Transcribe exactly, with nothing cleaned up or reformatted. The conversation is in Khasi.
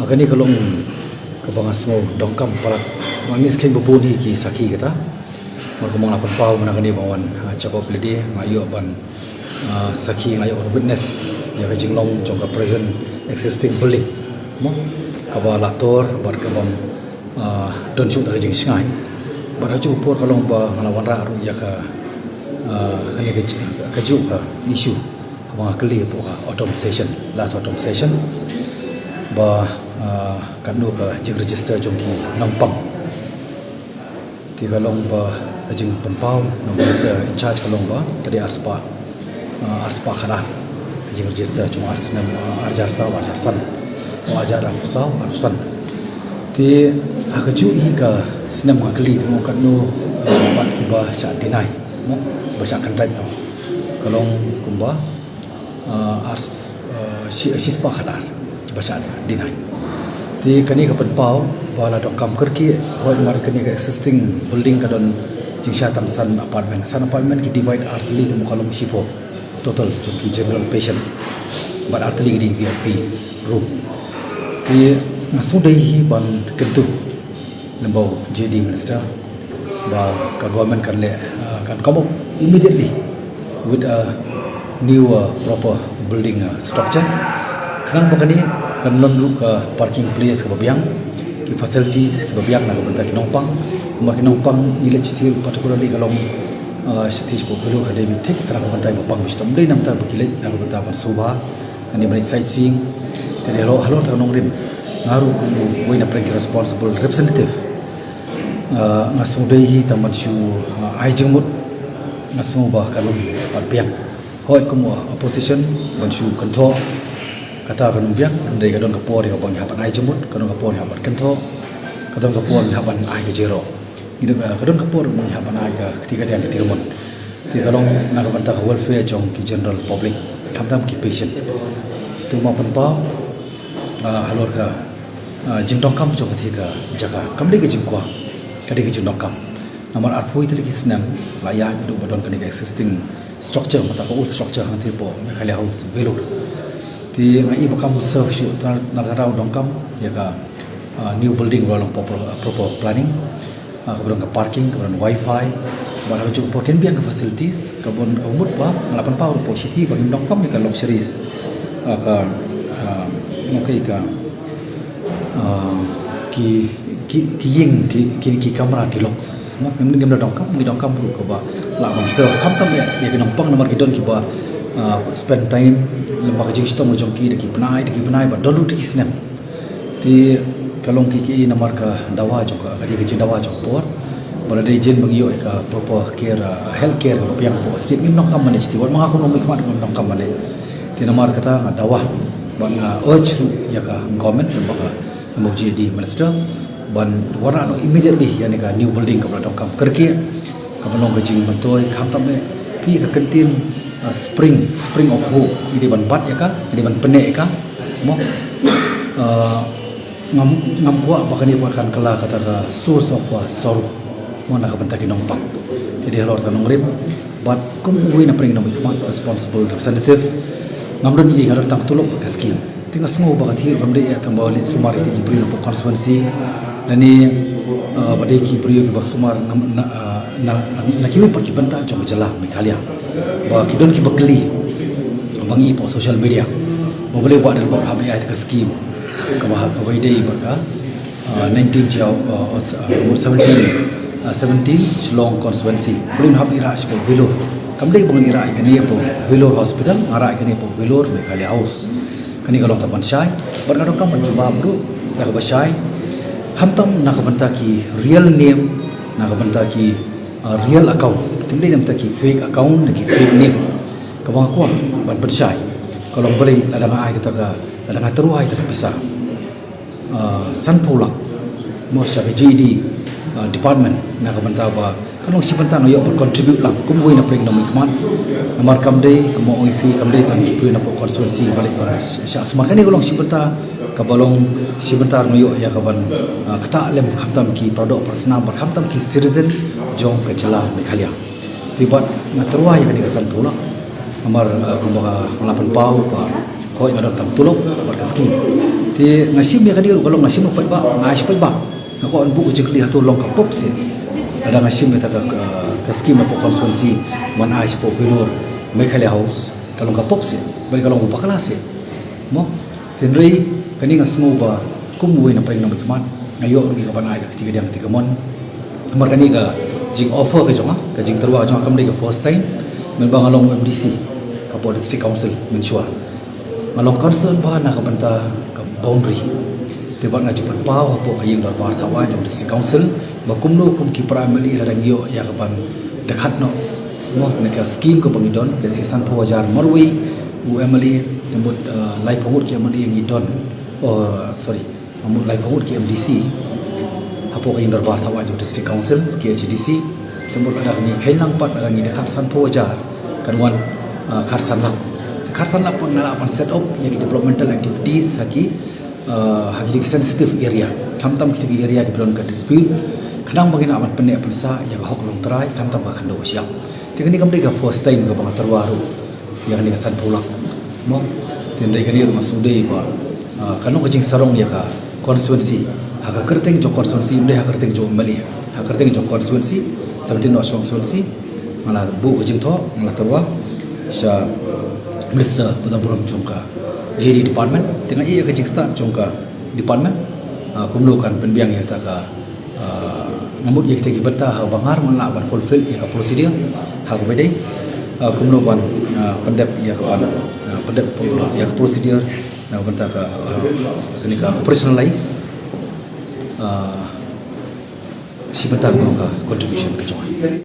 Kane ka long kaba nga sngew donkam palat. Nga ngeit skhem ba bun hi ki sakhi kata. Namar kumba nga la pynpaw mynta kane ba wan, ah, check up lady, nga ïoh ban, ah, sakhi, nga ïoh ban witness ïa ka jinglong jong ka present existing building, mo, kaba la tor bad kaba, ah, don shuh da ka jingshngaiñ. Bad ha kajuh ka por ka long ba nga la wanrah ruh ïa ka, ah, kane ka ju-, kajuh ka issue haba nga kylli hapoh ka autumn session, last autumn session, ba, ah, katno ka jingregister jong ki nongpang. Te ka long ba ka jingpynpaw na u minister in charge ka long ba ka dei arspah, ah, arspah khatar ka jingregister jong ar snem, ah, ar hajar saw, ar hajar san, o ar hajar arphew saw, arphew san. Te ha kajuh hi ka snem nga kylli te mo katno, ah, pat kiba shah deny, mo, ba shah kyntait noh. Ka long kumba, ah, ar s-, ah, shi, shispah khatar ba shah deny. Te kane ka pynpaw ba la donkam kyrkieh, hooid namar kane ka existing building ka don jingshai tang san apartment. San apartment ki divide ar tylli te mo ka long shiphew total jong ki general patient. Bad ar tylli ki dei V I P room. Te nga sngewdei hi ban kyntu lyngba u J D Minister ba ka government kan leh, uh, kan come up immediately with a new, uh, proper building, uh, structure. Khnang ba kane kan long ruh ka parking place kaba biang, ki facilities kiba biang na ka bynta ki nongpang. Namar ki nongpang ngi leit shithi particularly ka long, uh, shithi shapoh Vellore ka dei ban thik, tang na ka bynta ba pang, shitom dei namar ba ki leit na ka bynta ban sngewbha, ngi ban leit sightseeing. Te dei halor, halor kata ka nongrim, nga ruh kum uwei na pdeng ki responsible representative, ah, nga sngewdei hi tang ban shu, ah, ai jingmut, nga sngew ba ka long pat biang. Hooid kum u opposition ban shu kynthoh kata kan ym biang, hynrei ka don ka por ïa kaba ngi hap ban ai jingmut, ka don ka por ïa kaba kynthoh, ka don ka por ïa kaba ai ka jingïaroh. Ngi don, ah, ka don ka por ban ïa kaba ai ka kti kadiang kti kamon. Te ka long na ka bynta ka welfare jong ki general public, khamtam ki patient. Te nga pynpaw, ah, halor ka, ah, jingdonkam jong kata ka jaka. Kam dei ka jingkwah, ka dei ka jingdonkam. Namar arphew tylli ki snem la ïaid haduh ba don kane ka existing structure, mynta ka old structure hangtei hapoh Meghalaya House, Vellore. Te nga i ba kam serve shuh, tang na kata ka daw donkam ïa ka, ah, new building ba long proper, proper planning. Ah, kaba don ka parking, kaba don wifi, bad ha kajuh ka por kin biang ka facilities, kaba don, kaba mut ba nga la pynpaw hapoh shithi ba ngim donkam ïa ka luxuries, ah, ka, ah, ngim donkam ïa ka, ah, ki, ki, ki ïing, ki, ki, ki kamra deluxe, mo, ngim, ngim donkam, ngi donkam ruh kaba lah ban serve khamtam ïa, ïa ki nongpang namar ki don kiba, ah, spend time lyngba ka jingshitom jong ki, da ki bnai, da ki bnai, bad don ruh da ki snem. Te ka long ki, ki namar ka dawa jong ka, ka dei ka jingdawa jong ka por. Ba la dei jin ba ngi ïoh ïa ka proper care, ah, health care kaba biang hapoh state, ngim donkam ban leit shithi, wat ma nga kum u nongmihkhmat ngim donkam ban leit. Te namar kata nga dawa bad nga urge ruh ïa ka government, namar ka, namar u J D minister, ban wanrah noh immediately ïa kane ka new building kaba la donkam kyrkieh. Kaba long ka jingmyntoi, khamtam eh phi ka kyntien, ah, spring, spring of hope. Ngi dei ban bat ïa ka, ngi dei ban pyneh ïa ka. Mo, ah, ngam, ngam kwah ba kane pat kan kylla kata ka source of, ah, sorrow, mo, na ka bynta ki nongpang. Te dei halor kata ka nongrim, bad kum uwei na pdeng ki nongmihkhmat, responsible representative, ngam don ei, nga don tang ka tulop bad ka skim. Te nga sngew ba ka thir kam dei ïa tang ba leit sumar ïa ki briew na poh constituency. Lane, ah, ba dei ki briew kiba sumar na, na, ah, na, na kiwei pat ki bynta jong ka jylla Meghalaya. Ba ki don kiba kylli, ba ngi i poh social media, ba balei Bah Adelbert hap leit ai ïa ka skim kaba ha, kaba ïadei bad ka, ah, nineteen Jia, ah, ah, seventeen, ah, seventeen Shillong constituency. Balei un hap leit rah shapoh Vellore? Kam dei ba ngi rah ïa kane hapoh Vellore Hospital, nga rah ïa kane hapoh Vellore Meghalaya House. Kane ka long kata ban shai, bad nga donkam ban jubab ruh ïa kaba shai. Khamtam na ka bynta ki real name, na ka bynta ki, uh, real account. Kim dei na ka bynta ki fake account, na ki fake name. Kaba nga kwah ban pynshai ka long balei lada nga ai kata ka, lada nga tyrwa ïa kata ka pisa, uh, sanphew lak, mo, sha ka J D, uh, department, na ka bynta ba ka long shi bynta nga ïoh ban contribute lang kum uwei na pdeng ki nongmihkhmat. Namar kam dei, kumba ong ïa phi, kam dei tang ki briew na poh constituency ba leit ban shah sumar. Kane ka long shi bynta, kaba long shi bynta nga ïoh ïa ka ban, ah, ktah lem khamtam ki paradoh parasnam bad khamtam ki citizen jong ka jylla Meghalaya. Te bad nga tyrwa ïa kane ka sanphew lak. Namar, ah, kumba nga la pynpaw ba hooid nga don tang ka tulop bad ka skim. Te nga shim ïa kane ruh ka long, nga shim ruh pat ba nga ai shi pat ba nga kwah ban buh ka jingkylli hato long ka pop seh. Lada nga shim ïa kata ka, ka, ka skim hapoh constituency, man ai shapoh Vellore, Meghalaya House, ka long ka pop seh, bad ka long bakla seh. Mo, hynrei kane nga sngew ba kum uwei na pdeng na bad khmat, nga ïoh ruh ïa ka ban ai ka kti kadiang kti kamon. Namar kane ka jing offer ka jong nga, ka jingtyrwa ka jong nga kam dei ka first time. Mynba nga long M D C hapoh District Council mynshuwa, nga long concern ba na ka bynta ka boundary. Te bad nga ju pynpaw hapoh ka ïing dorbar thaw aiñ jong District Council ba kumno kum ki para M L A lada ngi ïoh ïa ka ban dkhot noh, mo, na ka skim kaba ngi don, lehse sanphew hajar marwei u M L A, te mut, uh, laiphew ngut ki M L A ngi don. Oh, sorry. Mut laiphew ngut ki M D C hapoh ka ïing dorbar thaw aiñ jong District Council, K H A D C. Te mut lada ngi kheiñ lang pat, lada ngi dkhot sanphew hajar, kan wan, ah, khatsan lak. Te khatsan lak pat nga lah ban set up ïa ki developmental activities ha ki, ah, ha ki sensitive area. Khamtam kito ki area kiba don ka dispute, khnang ba ngin lah ban pynneh pynsah ïa ka hok longtrai, khamtam ka khyndew ka shyiap. Te kane kam dei ka first time kaba nga tyrwa ruh ïa kane ka sanphew lak, mo. Te hynrei kane ruh nga sngewdei ba, ah, kan long ka jingsarong ïa ka constituency, ha ka kyrteng jong constituency, ym dei ha kyrteng jong M L A. Ha kyrteng jong constituency, seventeen North Shillong constituency, nga la buh ka jingthoh, nga la tyrwa sha Minister ba don burom jong ka J D department. Te nga ïeh ïa ka jingstad jong ka department, ah, kumno kan pynbiang ïa kata ka, ah, nga mut ïa kita ki bynta ha ba nga ruh ngan lah ban fulfill ïa ka procedure ha kaba dei, ah, kumno ban, ah, pyndep ïa ka ban, ah, pyndep ïa ka procedure na ka bynta ka, ah, kane ka operationalize, ah, shi bynta ka contribution ka jong nga.